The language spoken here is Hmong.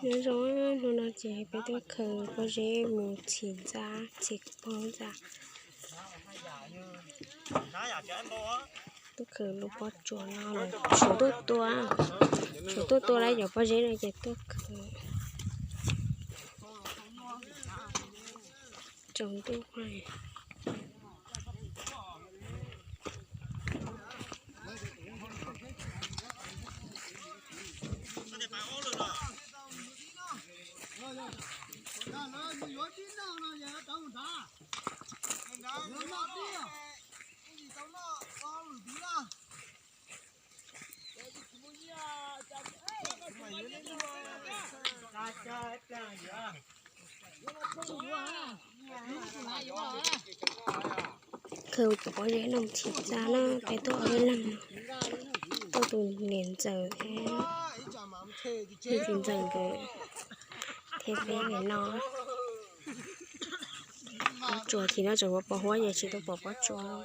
Nyob zoo, hnub no ces peb tuaj khaws pob zeb mus txhim ntxa, txhim pob ntxa. Tuaj khaws lub pob tsuas no, tshuav tuaj tua, tshuav tuaj tua lawm cov pob zeb no ces tuaj khaws. Tsaus ntuj. Khaws cov pob zeb no txhim ntxa na, peb tuaj ob peb leeg no, tuaj tus niam ntxawm thiab, niam txiv ntxawm nkawd thiab peb no. Pob tsuas thim no tseem ua pos huab ces tsis tau pom pob tsuas no.